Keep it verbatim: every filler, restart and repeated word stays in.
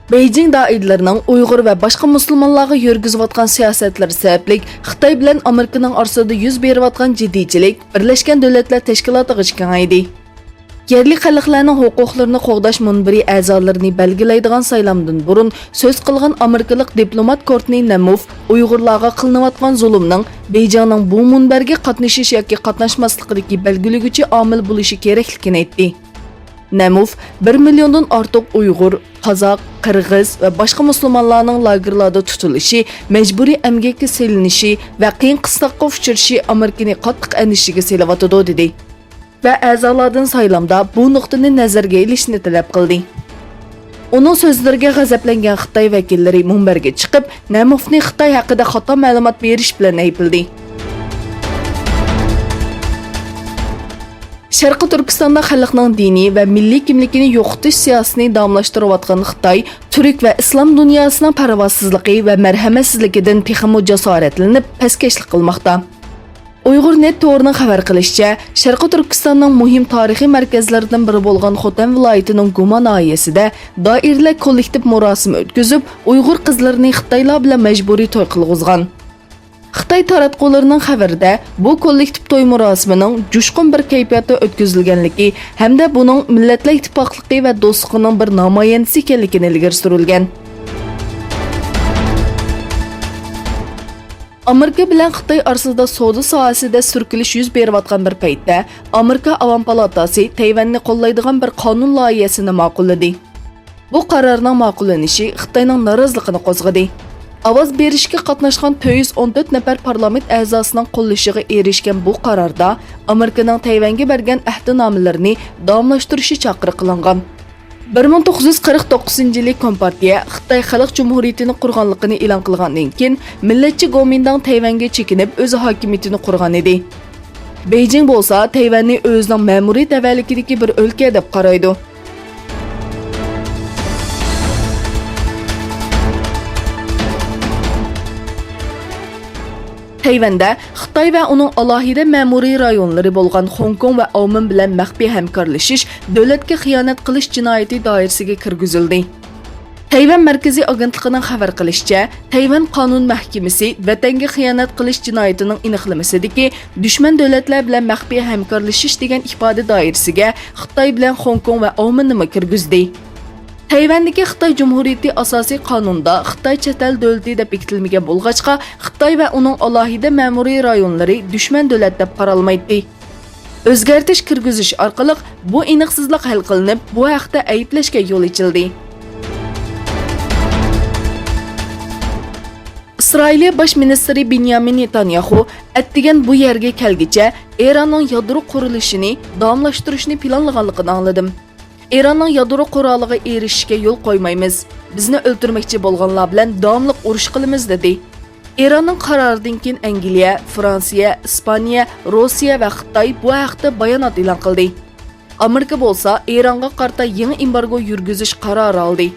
بېيجىڭ دائىرىلىرىنىڭ ئۇيغۇر ۋە باشقا مۇسۇلمانلارغا يۈرگۈزۈۋاتقان سىياسەتلىرى سەۋەبلىك خىتاي بىلەن ئامېرىكىنىڭ ئارىسىدا يۈز بېرىۋاتقان جىددىيچىلىك بىرلەشكەن دۆلەتلەر تەشكىلاتىغىچە كېڭەيدى. يەرلىك خەلقلەرنىڭ ھوقۇقلىرىنى قوغداش مۇنبىرى ئەزالىرىنى بەلگىلەيدىغان سايلامدىن بۇرۇن سۆز قىلغان ئامېرىكىلىق دىپلومات كورتنى نەموف ئۇيغۇرلارغا قىلىنىۋاتقان زۇلۇمنىڭ بېيجىڭنىڭ بۇ مۇنبەرگە قاتنىشىش ياكى قاتناشماسلىقىدىكى بەلگىلىگۈچى ئامىل بولۇشى كېرەكلىكىنى ئېيتتى. نەموف بىر مىليوندىن ئارتۇق ئۇيغۇر، قازاق، قىرغىز ۋە باشقا مۇسۇلمانلارنىڭ لاگېرلاردا تۇتۇلۇشى، مەجبۇرىي ئەمگەككە سېلىنىشى ۋە قىيىن قىستاققا ئۇچرىشى ئامېرىكىنى قاتتىق ئەندىشىگە سېلىۋاتىدۇ، دېدى. ۋە ئەزالاردىن سايلامدا بۇ نۇقتىنى نەزەرگە ئېلىشنى تەلەپ قىلدى. ئۇنىڭ سۆزلىرىگە غەزەپلەنگەن خىتاي ۋەكىللىرى مۇنبەرگە چىقىپ، نەموفنى خىتاي ھەققىدە خاتا مەلۇمات بېرىش بىلەن ئەيىبلىدى. شەرقىي تۈركىستاندا خەلقنىڭ دىنىي ۋە مىللىي كىملىكىنى يوقىتىش سىياسىتىنى داۋاملاشتۇرۇۋاتقان خىتاي تۈرك ۋە ئىسلام دۇنياسىنىڭ پەرۋاسىزلىقى ۋە مەرھەمەتسىزلىكىدىن تېخىمۇ جاسارەتلىنىپ، پەسكەشلىك قىلماقتا. ئۇيغۇر نېت تورىنىڭ خەۋەر قىلىشىچە، شەرقىي تۈركىستاننىڭ مۇھىم تارىخىي مەركەزلىرىدىن بىرى بولغان خوتەن ۋىلايىتىنىڭ گۇما ناھىيەسىدە دائىرىلەر كوللېكتىپ مۇراسىمى ئۆتكۈزۈپ، ئۇيغۇر قىزلىرىنى خىتايلار بىلەن مەجبۇرىي توي قىلغۇزغان. خىتاي تاراتقۇلىرىنىڭ خەۋىرىدە بۇ كوللېكتىپ توي مۇراسىمىنىڭ جۇشقۇن بىر كەيپىياتتا ئۆتكۈزۈلگەنلىكى ھەمدە بۇنىڭ مىللەتلەر ئىتتىپاقلىقى ۋە دوستلۇقىنىڭ بىر نامايەندىسى ئىكەنلىكىنى ئىلگىرى سۈرۈلگەن. ئامېرىكا بىلەن خىتاي ئارىسىدا سودا ساھەسىدە سۈركىلىش يۈز بېرىۋاتقان بىر پەيتتە، ئامېرىكا ئاۋام پالاتاسى تەيۋەننى قوللايدىغان بىر قانۇن لايىھەسىنى ماقۇللىدى. بۇ قارارنىڭ ماقۇللىنىشى خىتاينىڭ نارازىلىقىنى قوزغىدى. ئاۋاز بېرىشكە قاتناشقان تۆت يۈز ئون تۆت نەپەر پارلامېنت ئەزاسىنىڭ قوللىشىغا ئېرىشكەن بۇ قاراردا ئامېرىكىنىڭ تەيۋەنگە بەرگەن ئەھدىنامىلىرىنى داۋاملاشتۇرۇشى چاقىرىق قىلىنغان. بىر مىڭ توققۇز يۈز قىرىق توققۇزىنچى يىلى كومپارتىيە خىتاي خەلق جۇمھۇرىيىتىنى قۇرغانلىقىنى ئېلان قىلغاندىن كېيىن، مىللەتچى گومىنداڭ تەيۋەنگە چېكىنىپ، ئۆز ھاكىمىيىتىنى قۇرغان ئىدى. بېيجىڭ بولسا تەيۋەننى ئۆزىنىڭ مەمۇرىي تەۋەلىكىدىكى بىر ئۆلكە دەپ قارايدۇ. تەيۋەندە خىتاي ۋە ئۇنىڭ ئالاھىدە مەمۇرىي رايونلىرى بولغان خوڭكوڭ ۋە ئاۋمېن بىلەن مەخپىي ھەمكارلىشىش دۆلەتكە خىيانەت قىلىش جىنايىتى دائىرىسىگە كىرگۈزۈلدى. تەيۋەن مەركىزىي ئاگېنتلىقىنىڭ خەۋەر قىلىشىچە، تەيۋەن قانۇن مەھكىمىسى ۋەتەنگە خىيانەت قىلىش جىنايىتىنىڭ ئېنىقلىمىسىدىكى دۈشمەن دۆلەتلەر بىلەن مەخپىي ھەمكارلىشىش دېگەن ئىپادە دائىرىسىگە خىتاي بىلەن خوڭكوڭ ۋە ئاۋمېننىمۇ كىرگۈزدى. تەيۋەندىكى خىتاي جۇمھۇرىيىتى ئاساسىي قانۇندا خىتاي چەت ئەل دۆلىتى دەپ بېكىتىلمىگەن بولغاچقا، خىتاي ۋە ئۇنىڭ ئالاھىدە مەمۇرىي رايونلىرى دۈشمەن دۆلەت دەپ قارالمايتتى. ئۆزگەرتىش كىرگۈزۈش ئارقىلىق بۇ ئېنىقسىزلىق ھەل قىلىنىپ، بۇ ھەقتە ئەيىبلەشكە يول ئېچىلدى. ئىسرائىلىيە باش مىنىستىرى بېنيامىن نېتانياخۇ، ئەتىگەن بۇ يەرگە كەلگۈچە ئىراننىڭ يادرو قورالىنى داۋاملاشتۇرۇشنى پىلانلىغانلىقىنى ئاڭلىدىم. ئىراننىڭ يادرو قورالىغا ئېرىشىشىگە يول قويمايمىز. بىزنى ئۆلتۈرمەكچى بولغانلار بىلەن داۋاملىق ئۇرۇش قىلىمىز، دېدى. ئىراننىڭ قارارىدىن كېيىن ئەنگلىيە، فرانسىيە، ئىسپانىيە، روسىيە ۋە خىتاي بۇ ھەقتە بايانات ئېلان قىلدى. ئامېرىكا بولسا ئىرانغا قارىتا يېڭى ئېمبارگو يۈرگۈزۈش قارارى ئالدى.